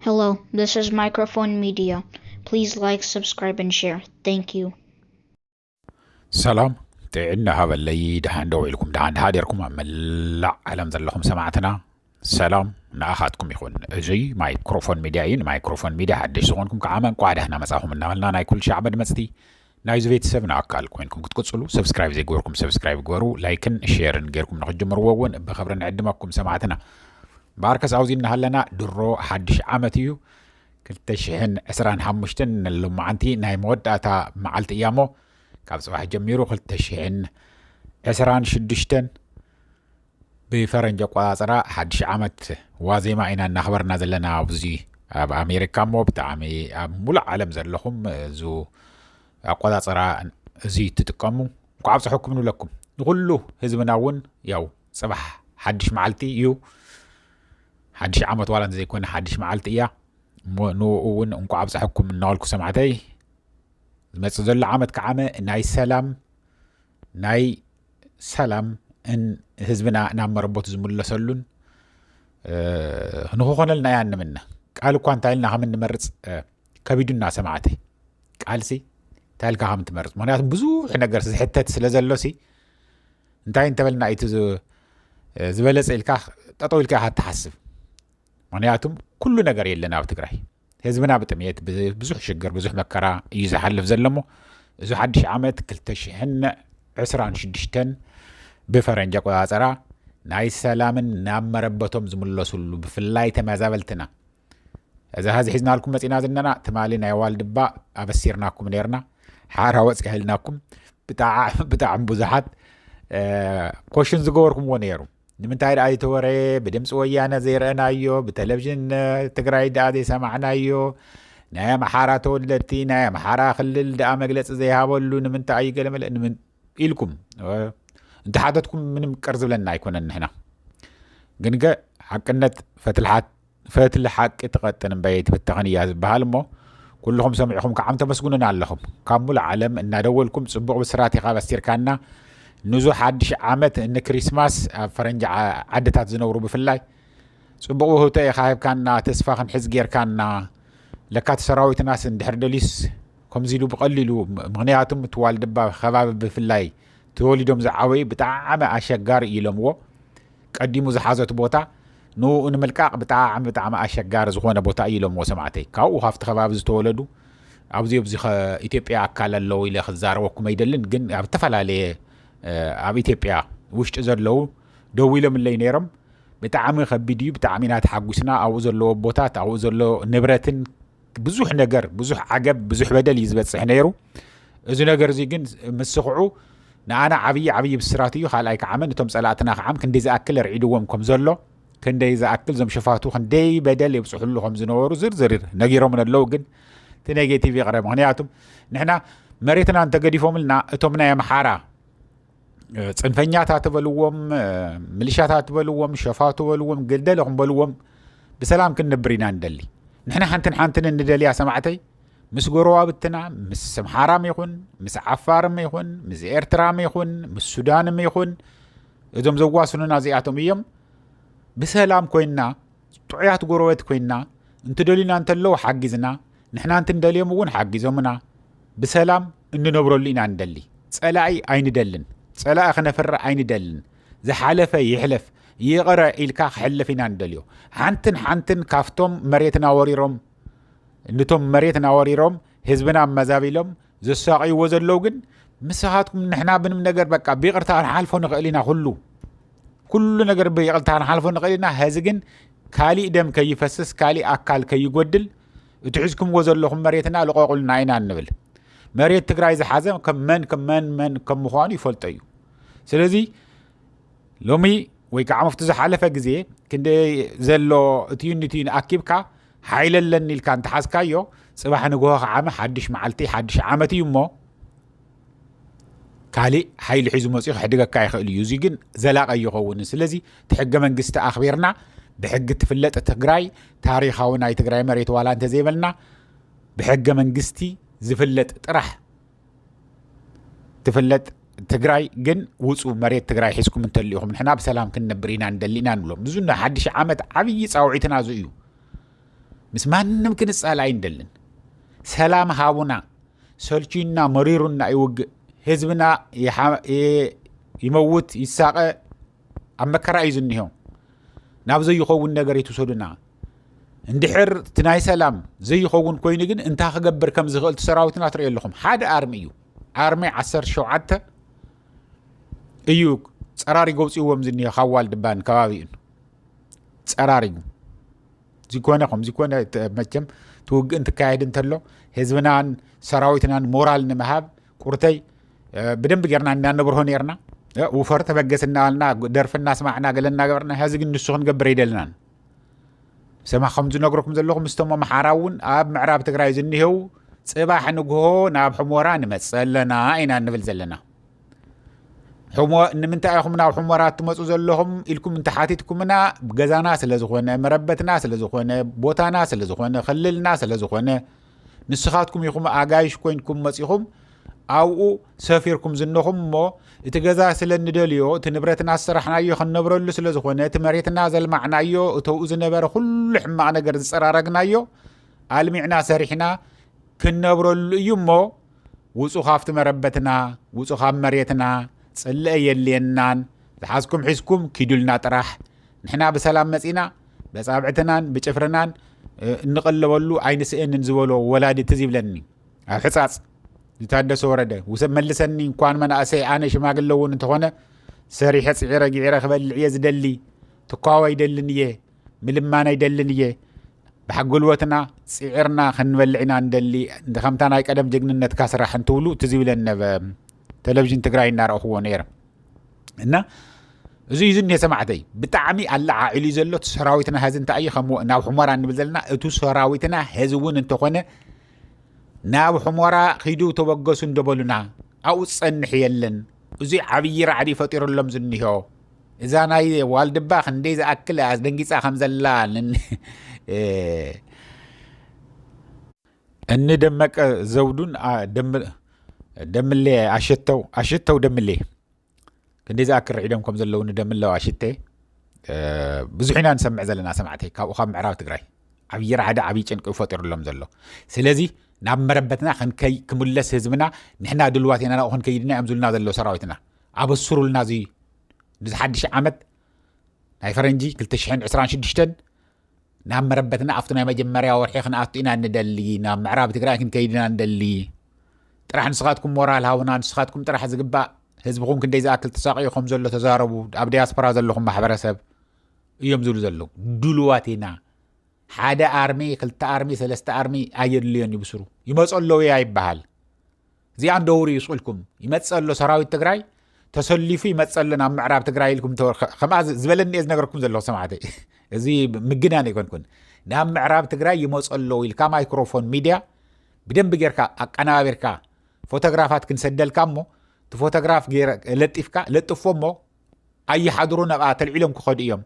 Hello, this is Microphone Media. Please like, subscribe, and share. Thank you. ሰላም ጥዕና ሃበለይ። ደሓን ደው ኢልኩም ደሓን ደሓዲርኩም ኣብ መላእ ዓለም ዘለኹም ሰማዕትና ሰላም ንኣኻትኩም ይኹን። እዚ ማይክሮፎን ሚድያ እዩ። ንማይክሮፎን ሚድያ ሓድሽ ዝኾንኩም ከዓ እንቋዕ ደህና መጻኹም እናበልና ናይ ኩሉ ሻዕ መድመፅቲ ናይዚ ቤተሰብ ንኣካል ኮይንኩም ክትቅፅሉ ሰብስክራይብ ዘይገበርኩም ሰብስክራይብ ግበሩ። ላይክን ሼርን ጌርኩም ንክትጅምርዎ እውን ብክብሪ ንዕድመኩም ሰማዕትና። በኣርከስ ኣብዚ እናሃለና ድሮ ሓድሽ ዓመት እዩ። ክልተ ሽሕን ዕስራን ሓሙሽተን ንሎማዓንቲ ናይ መወዳእታ መዓልቲ እያ እሞ ካብ ፅባሕ ጀሚሩ ክልተ ሽሕን ዕስራን ሽዱሽተን ብፈረንጂ ኣቆፃፅራ ሓድሽ ዓመት ዋዜማ ኢና እናኽበርና ዘለና ኣብዚ ኣብ ኣሜሪካ እሞ ብጣዕሚ ኣብ ሙሉእ ዓለም ዘለኹም እዚ ኣቆፃፅራ እዚ ትጥቀሙ እንኳዕ ኣብፀሐኩም ንብለኩም። ንኩሉ ህዝብና እውን ያው ፅባሕ ሓድሽ መዓልቲ እዩ። ሓድሽ ዓመት ዋላ እንተዘይኮነ ሓድሽ መዓልቲ እያ። እሞ ንኡ እውን እንኳዕ ኣብፀሐኩም እናበልኩ ሰማዕተይ ዝመፅእ ዘሎ ዓመት ከዓመ ናይ ሰላም ናይ ሰላም ን ህዝብና ናብ መረቦት ዝምለሰሉን ንክኾነልና እያ ንምነ። ቃል እኳ እንታይ ኢልና ከም እንመርፅ ከቢዱና ሰማዕተይ። ቃልሲ እንታይ ኢልካ ከም ትመርፅ ምክንያቱ ብዙሕ ነገር ዝሕተት ስለ ዘሎሲ እንታይ እንተበልና እቲ ዝበለፀ ኢልካ ጠጠው ኢልካ ኢኻ ትሓስብ። ምክንያቱም ኩሉ ነገር የለን ኣብ ትግራይ። ህዝብና ብጥሜት ብዙሕ ሽግር ብዙሕ መከራ እዩ ዝሓልፍ ዘሎ እሞ እዚ ሓድሽ ዓመት ክልተ ሽሕን ዕስራን ሽዱሽተን ብፈረንጂ ኣቆፃፅራ ናይ ሰላምን ናብ መረበቶም ዝምለሱሉ ብፍላይ ተመዛበልትና እዚ ሀዚ ሒዝናልኩም መፂና ዝነና ትማሊ ናይ ዋልድባ ኣበሲርናኩም ነርና። ሓራ ወፂ ሃልናኩም ብጣዕሚ ብዙሓት ኮሽን ዝገበርኩምዎ ነይሩ። ንምንታይ ደኣ ይተወረ ብድምፂ ወያነ ዘይረአናዮ ብቴሌቭዥን ትግራይ ደኣ ዘይሰማዕናዮ ናይ ኣምሓራ ተወለድቲ ናይ ኣምሓራ ክልል ደኣ መግለፂ ዘይሃበሉ ንምንታይ እዩ ገለመለ ኢልኩም እንተሓተትኩም ምንም ቅር ዝብለና ኣይኮነን ንሕና ግንገ ሓቅነት ፈትልሓት ፈትሊ ሓቂ ትቐጥን እምበይ ትብተኽን እያ ዝበሃል እሞ ኩልኹም ሰሚዕኹም ከዓም ተመስግኑና ኣለኹም። ካብ ሙሉእ ዓለም እናደወልኩም ፅቡቕ ብስራት ኢኻ በሲርካና ንዙ ሓድሽ ዓመት ንክሪስማስ ኣብ ፈረንጂ ዓድታት ዝነብሩ ብፍላይ ፅቡቕ ውህብቶ ኢኻ ሂብካና ተስፋ ክንሕዝ ጌርካና ለካ እቲ ሰራዊትናስ እንድሕር ደልዩስ ከምዚ ኢሉ ብቐሊሉ ምኽንያቱም እቲ ዋልድባ ከባቢ ብፍላይ ተወሊዶም ዝዓበዩ ብጣዕሚ ኣሸጋሪ እዩ ኢሎምዎ። ቀዲሙ ዝሓዘት ቦታ ንኡ ንምልቃቕ ብጣዕሚ ብጣዕሚ ኣሸጋሪ ዝኾነ ቦታ እዩ ኢሎምዎ ሰማዕተይ። ካብኡ ካብቲ ከባቢ ዝተወለዱ ኣብዚ ኣብዚ ኢትዮጵያ ኣካል ኣለዉ ኢለ ክዛረበኩም ኣይደልን፣ ግን ኣብ ዝተፈላለየ ኣብ ኢትዮጵያ ውሽጢ ዘለዉ ደዊሎምለይ ነይሮም። ብጣዕሚ ከቢድ እዩ፣ ብጣዕሚ ኢና ተሓጒስና። ኣብኡ ዘለዎ ኣቦታት፣ ኣብኡ ዘሎ ንብረትን ብዙሕ ነገር፣ ብዙሕ ዓገብ፣ ብዙሕ በደል እዩ ዝበፅሕ ነይሩ። እዚ ነገር እዚ ግን ምስኽዑ ንኣና ዓብዪ ዓብዪ ብስራት እዩ። ካልኣይ ከዓመ ንቶም ፀላእትና ከዓም ክንደይ ዝኣክል ኣርዒድዎም ከም ዘሎ፣ ክንደይ ዝኣክል ዞም ሽፋቱ ክንደይ በደል የብፅሕሉ ከም ዝነበሩ ዝርዝር ነጊሮምን ኣለዉ። ግን እቲ ኔጌቲቭ ይቕረ። ምክንያቱም ንሕና መሬትና እንተገዲፎምልና እቶም ናይ ኣምሓራ ፅንፈኛታት በልዎም፣ ምልሻታት በልዎም፣ ሸፋቱ በልዎም፣ ግደለኹም በልዎም፣ ብሰላም ክንነብር ኢና ንደሊ። ንሕና ሓንትን ሓንትን እንደልያ ሰማዕተይ ምስ ጎረባብትና ምስ ኣምሓራም ይኹን ምስ ዓፋርም ይኹን ምስ ኤርትራም ይኹን ምስ ሱዳንም ይኹን እዞም ዘዋስኑና እዚኣቶም እዮም። ብሰላም ኮይንና ጥዑያት ጎረቤት ኮይንና እንትደልዩና እንተለዉ ሓጊዝና ንሕና እንትንደልዮም እውን ሓጊዞምና ብሰላም እንነብረሉ ኢና ንደሊ። ፀላኢ ኣይንደልን። ፀላኢ ክነፍርዕ ኣይንደልን። ዝሓለፈ ይሕለፍ ይቕረ ኢልካ ክሕልፍ ኢና ንደልዮ። ሓንትን ሓንትን ካብቶም መሬትና ወሪሮም ንቶም መሬትና ወሪሮም ህዝብና ኣመዛቢሎም ዘሳቕይዎ ዘለዉ ግን ንስኻትኩም ንሕና ምንም ነገር በቃ ብይቕርታ ክንሓልፎ ንኽእል ኢና። ኩሉ ኩሉ ነገር ብይቕርታ ክንሓልፎ ንኽእል ኢና። ሀዚ ግን ካሊእ ደም ከይፈስስ ካሊእ ኣካል ከይጎድል እቲ ሒዝኩምዎ ዘለኹም መሬትና ልቐቑልና ኢና እንብል። መሬት ትግራይ ዝሓዘ ከም መን ከም መን መን ከም ምዃኑ ይፈልጦ እዩ። ስለዚ ሎሚ ወይ ከዓ ኣብቲ ዝሓለፈ ግዜ ክንደይ ዘሎ እትዩን ንትዩን ኣኪብካ ሓይሊ ኣለኒ ኢልካ እንተሓዝካዮ ፅባሕ ንግሆ ከዓመ ሓድሽ መዓልቲ ሓድሽ ዓመት እዩ እሞ ካሊእ ሓይሊ ሒዙ መፂኡ ክሕድገካ ይኽእል እዩ። እዚ ግን ዘላቂ ኣይኸውን። ስለዚ እቲ ሕገ መንግስቲ ኣኽቢርና ብሕጊ ትፍለጥ ትግራይ ታሪኻዊ ናይ ትግራይ መሬት ዋላ እንተዘይበልና ብሕገ መንግስቲ ዝፍለጥ ጥራሕ ትፍለጥ ትግራይ ግን ውፁ መሬት ትግራይ ሒዝኩም እንተሊኹም ንሕና ብሰላም ክንነብር ኢና ንደሊ ኢና ንብሎም። ብዙ ናይ ሓድሽ ዓመት ዓብዪ ፃውዒትና እዚ እዩ። ምስ ማንም ክንጻል ኣይንደልን። ሰላም ሃቡና። ሰልችዩና፣ መሪሩና ይውግእ። ህዝብና ይሓ- ይ- ይመውት፣ ይሳቐ፣ ኣብ መከራ እዩ ዝኒሆ። ናብ ዘይኸውን ነገር ይትውሰዱና። እንድሕር እቲ ናይ ሰላም ዘይኸውን ኮይኑ ግን እንታይ ክገብር ከም ዝኽእል እቲ ሰራዊትና ትርእዩ ኣለኹም። ሓደ ኣርሚ እዩ። ኣርሚ ዓሰርተ ሸውዓተ እዩ ጸራሪጎ ኣውጺእዎም ዝኒሆ ካብ ዋልድባን ከባቢኡን። ጸራሪጉ። እዚ ኮነ፣ ከምዚ ኮነ፣ ተ- መቸም እቲ ውግእ እንትካየድ እንተሎ ህዝብናን ሰራዊትናን ሞራል ንምሃብ ቁርተይ፣ እ፣ ብደንብ ጌርና እናነብርሆ ኔርና። እ፣ ውፈር ተበገስ እናበልና፣ ደርፊ እናስማዕና፣ ገለ እናገበርና፣ ሐዚ ግን ንሱ ክንገብር ኣይደልናን። ሰማ ከም ዝነግረኩም ዘለኹ፣ ምስቶም ኣምሓራ እውን ኣብ ምዕራብ ትግራይ ዝኒሄው፣ ጽባሕ ንግሆ ናብ ሕሞራ ንመጽእ ኣለና ኢና እንብል ዘለና። ሕሞ ንምንታይ ኢኹም ናብ ሕሞራ ትመጹ ዘለኹም ኢልኩም እንተሓቲትኩምና፣ ገዛና ስለ ዝኾነ፣ መረበትና ስለ ዝኾነ፣ ቦታና ስለ ዝኾነ፣ ክልልና ስለ ዝኾነ፣ ንስኻትኩም ኢኹም ኣጋይሽ ኮይንኩም መጺኹም ኣብኡ ሰፊርኩም ዝነኹም እሞ፣ እቲ ገዛ ስለ እንደልዮ፣ እቲ ንብረትና ዝሰራሕናዮ ክንነብረሉ ስለ ዝኾነ፣ እቲ መሬትና ዘልማዕናዮ፣ እተውኡ ዝነበረ ኩሉ ሕማቕ ነገር ዝጸራረግናዮ ኣልሚዕና ሰሪሕና ክንነብረሉ እዩ እሞ፣ ውጹ ካብቲ መረበትና፣ ውጹ ካብ መሬትና፣ ጽልአ የድልየናን፣ ዝሓዝኩም ሒዝኩም ኪዱልና ጥራሕ። ንሕና ብሰላም መጺና፣ በጻብዕትናን ብጭፍርናን፣ እ፣ እንቐለበሉ ኣይንስእንን ዝበሎ ወላዲ ትዝ ይብለኒ። ኣብ ሕጻጽ ዝታደሰ ወረደ፣ ውሰ-፣ መልሰኒ እንኳን መናእሰይ፣ ኣነ ሽማግለ እውን እንተኾነ፣ ሰሪሐ ጽዒረ ግዒረ ክበልዕ እየ ዝደሊ። ትኳቦ ኣይደልን እየ፣ ምልማን ኣይደልን እየ። ብሓ-፣ ጉልበትና ጽዒርና ክንበልዕ ኢና ንደሊ። እንደ ከምታ ናይ ቀደም ጀግንነትካ ስራሕ እንትብሉ ትዝ ይብለኒ ነበ። ቴሌቪዥን ትግራይ እናረእኽዎ ነይረ። እና እዚ እዩ ዝኒሄ ሰማዕተይ። ብጣዕሚ ኣለዓዒሉ እዩ ዘሎ እቲ ሰራዊትና። ሐዚ እንታይ እዩ ከም ናብ ሑመራ እንብል ዘለና፣ እቱ ሰራዊትና ሐዚ እውን እንተኾነ ናብ ሑመራ ኺዱ ተበገሱ እንደበሉና፣ ኣብኡ ዝጸንሕ የለን። እዚ ዓብዪ ራዕዲ ፈጢሩሎም ዝኒሆ። እዛ ናይ ዋልድባ ክንደይ ዝኣክል ኣስደንጊጻ ከም ዘላ ንን-፣ እ፣ እኒ ደመቀ ዘውዱን፣ ኣ፣ ደም-፣ ደምሌ ኣሸተው፣ ኣሸተው ደምሌ ክንደይ ዝኣክል ርዒዶም ከም ዘለዉ ንደምለው ኣሽተ፣ እ፣ ብዙሕ ኢና ንሰምዕ ዘለና ሰማዕተይ። ካብኡ ካብ ምዕራብ ትግራይ ዓብዪ ራዕዲ፣ ዓብዪ ጭንቂ ፈጢሩሎም ዘሎ። ስለዚ ናብ መረበትና ክንከይ-፣ ክምለስ ህዝብና፣ ንሕና ድልዋት ኢና ናብኡ ክንከይድና እዮም ዝብሉና ዘለዉ ሰራዊትና። ኣበስሩልና እዚ፣ እዚ ሓድሽ ዓመት ናይ ፈረንጂ ክልተ ሽሕን ዕስራን ሽዱሽተን ናብ መረበትና ኣብቲ ናይ መጀመርያ ወርሒ ክንኣቱ ኢና ንደሊ፣ ናብ ምዕራብ ትግራይ ክንከይድ ኢና ንደሊ። ጥራሕ ንስኻትኩም ሞራል ሃቡና፣ ንስኻትኩም ጥራሕ ዝግባእ ህዝብኹም ክንደይ ዝኣክል ተሳቕዩ ከም ዘሎ ተዛረቡ፣ ኣብ ዲያስፖራ ዘለኹም ማሕበረሰብ እዮም ዝብሉ ዘለዉ። ድሉዋት ኢና። ሓደ ኣርሚ፣ ክልተ ኣርሚ፣ ሰለስተ ኣርሚ ኣየድልዮን እዩ ብስሩ። ይመፁ ኣለዉ እያ ይበሃል። እዚኣ እንደውሩ ይስቁልኩም። ይመፅእ ኣሎ ሰራዊት ትግራይ፣ ተሰሊፉ ይመፅእ ኣሎ ናብ ምዕራብ ትግራይ ኢልኩም ተወር-፣ ከ-፣ ከምኣ ዝ-፣ ዝበለኒ እየ ዝነገርኩም ዘለኹ ሰማዕተይ። እዚ ምግናን ኣይኮንኩን። ናብ ምዕራብ ትግራይ ይመፁ ኣለዉ ኢልካ ማይክሮፎን ሚድያ ብደንቢ ጌርካ ኣቀናባቢርካ ፎቶግራፋት ክንሰደልካ እሞ፣ እቲ ፎቶግራፍ ገይረ-፣ ለጢፍካ፣ ለጥፎ እሞ፣ ኣይሓድሩን ኣብኣ ተልዒሎም ክኸዱ እዮም።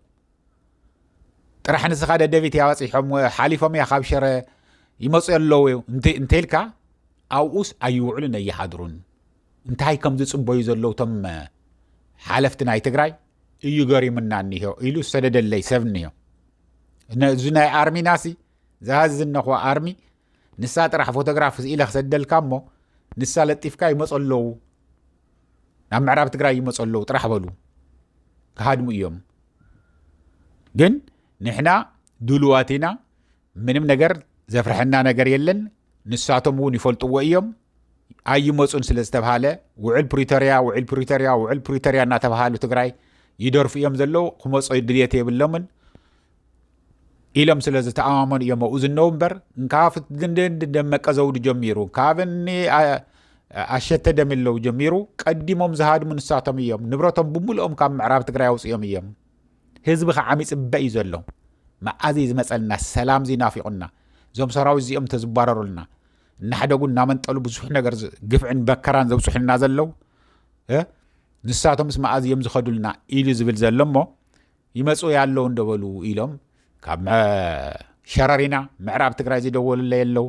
ጥራሕ ንስኻ ደደቢት እያ በፂሖም፣ ሓሊፎም እያ ካብ ሽረ ይመፁ ኣለዉ እንተ-፣ እንተኢልካ፣ ኣብኡስ ኣይውዕሉን ኣይሓድሩን። እንታይ ከም ዝፅበዩ ዘለዉ እቶም ሓለፍቲ ናይ ትግራይ እዩ ገሪሙና እኒሆ ኢሉ ዝሰደደለይ ሰብ እኒሆ። ነ-፣ እዚ ናይ ኣርሚናሲ ዝሃዝነኹ ኣርሚ ንሳ ጥራሕ ፎቶግራፍ ስኢለ ክሰደልካ እሞ፣ ንሳ ለጢፍካ ይመፁ ኣለዉ፣ ናብ ምዕራብ ትግራይ ይመፁ ኣለዉ ጥራሕ በሉ። ክሃድሙ እዮም። ግን ንሕና ድሉዋት ኢና። ምንም ነገር ዘፍርሐና ነገር የለን። ንሳቶም እውን ይፈልጥዎ እዮም። ኣይመፁን ስለ ዝተብሃለ፣ ውዕል ፕሪቶርያ፣ ውዕል ፕሪቶርያ፣ ውዕል ፕሪቶርያ እናተብሃሉ ትግራይ ይደርፉ እዮም ዘለዉ። ክመፁ ድልየት የብሎምን ኢሎም ስለ ዝተኣማመኑ እዮም ኣብኡ ዝነው እምበር፣ ካብ እንደ-፣ እንደ ደመቀ ዘውዱ ጀሚሩ፣ ካብ እኒ ኣ-፣ ኣሸተ ደምለው ጀሚሩ ቀዲሞም ዝሃድሙ ንሳቶም እዮም። ንብረቶም ብምልኦም ካብ ምዕራብ ትግራይ ኣውፅኦም እዮም። ህዝቢ ከዓ ይፅበ እዩ ዘሎ። መኣዚ ዝመፀልና ሰላም፣ እዚ ናፊቑና። እዞም ሰራዊት እዚኦም ተዝባረሩልና፣ እናሕደጉ እናመንጠሉ ብዙሕ ነገር ዝ-፣ ግፍዕን በከራን ዘብፅሑልና ዘለዉ፣ እ? ንሳቶምስ መኣዚ እዮም ዝኸዱልና ኢሉ ዝብል ዘሎ እሞ፣ ይመፁ ያለው እንደበሉ ኢሎም ካብ መ-፣ ሸረሪና ምዕራብ ትግራይ ዝደወሉለይ ኣለዉ።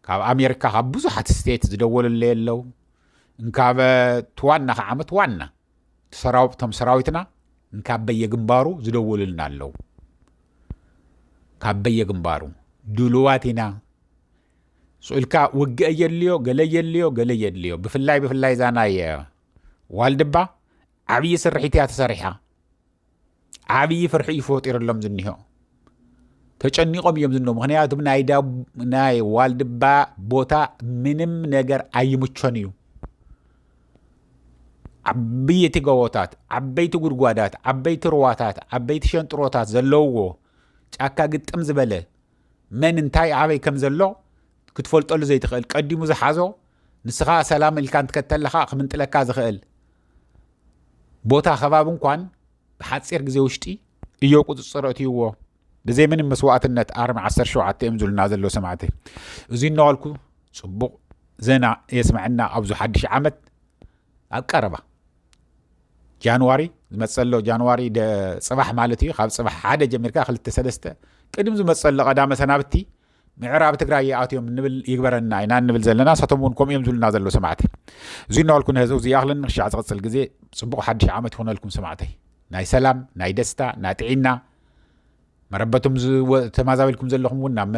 ካብ ኣሜሪካ ካብ ብዙሓት ስቴት ዝደወሉለይ ኣለዉ። እንካበ ትዋና ከዓመት ዋና ሰራው-፣ እቶም ሰራዊትና እንካብ በየግንባሩ ዝደወሉልና ኣለዉ። ካብ በየግንባሩ ድሉዋት ኢና። ስኡልካ ውግእ የድልዮ፣ ገለ የድልዮ፣ ገለ የድልዮ። ብፍላይ ብፍላይ እዛ ናይ ዋልድባ ዓብዪ ስርሒት እያ ተሰሪሓ። ዓብዪ ፍርሒ እዩ ፈጢርሎም ዝኒሆ። ተጨኒቖም እዮም ዝኒሆ። ምኽንያቱ ናይ ዋልድባ ቦታ ምንም ነገር ኣይምቾን እዩ። ዓበይቲ ጎቦታት፣ ዓበይቲ ጉድጓዳት፣ ዓበይቲ ሩዋታት፣ ዓበይቲ ሸንጥሮታት ዘለውዎ ጫካ ግጥም ዝበለ መን እንታይ ኣበይ ከም ዘሎ ክትፈልጠሉ ዘይትኽእል ቀዲሙ ዝሓዞ ንስኻ ሰላም ኢልካ እንትከተለኻ ክምንጥለካ ዝኽእል ቦታ ከባቢ እንኳን ብሓፂር ግዜ ውሽጢ እዮ ቁፅፅር እትይዎ ብዘይ ምንም መስዋእትነት ኣርሚ ዓሰርተ ሸውዓተ እዮም ዝብሉና ዘለዉ ሰማዕተይ። እዚ እናበልኩ ፅቡቕ ዜና የስምዐና ኣብዚ ሓድሽ ዓመት ኣብ ቀረባ ጃንዋሪ ዝመፀሎ ጃንዋሪ ጽባሕ ማለት እዩ። ካብ ጽባሕ ሓደ ጀሚርካ ክልተ ሰለስተ ቅድም ዝመፀሎ ቀዳመ ሰናብቲ ምዕራብ ትግራይ ይኣትዮም ንብል ይግበረና ኢና እንብል ዘለና ንሳቶም እውን ከምኡ እዮም ዝብሉና ዘለዉ ሰማዕተይ። እዚ እናበልኩ ንህዝብ እዚ ይኣኽለኒ ክሻዕ ዝቕፅል ግዜ ፅቡቕ ሓድሽ ዓመት ይኹነልኩም ሰማዕተይ። ናይ ሰላም ናይ ደስታ ናይ ጥዒና መረበትኩም ተማዛቢልኩም ዘለኹም እውን ናብ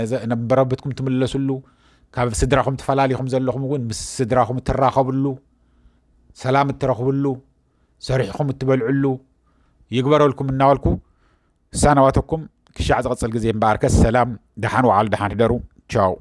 መረበትኩም ትምለስሉ ካብ ስድራኹም ተፈላሊኹም ዘለኹም እውን ምስ ስድራኹም እትራኸብሉ ሰላም እትረኽብሉ ሰሪሕኹም እትበልዕሉ ይግበረልኩም እናበልኩ እሳናዋተኩም ክሻዕ ዝቕፅል ግዜ እምበኣርከስ ሰላም ደሓን ወዓሉ ደሓን ሕደሩ። ቻው።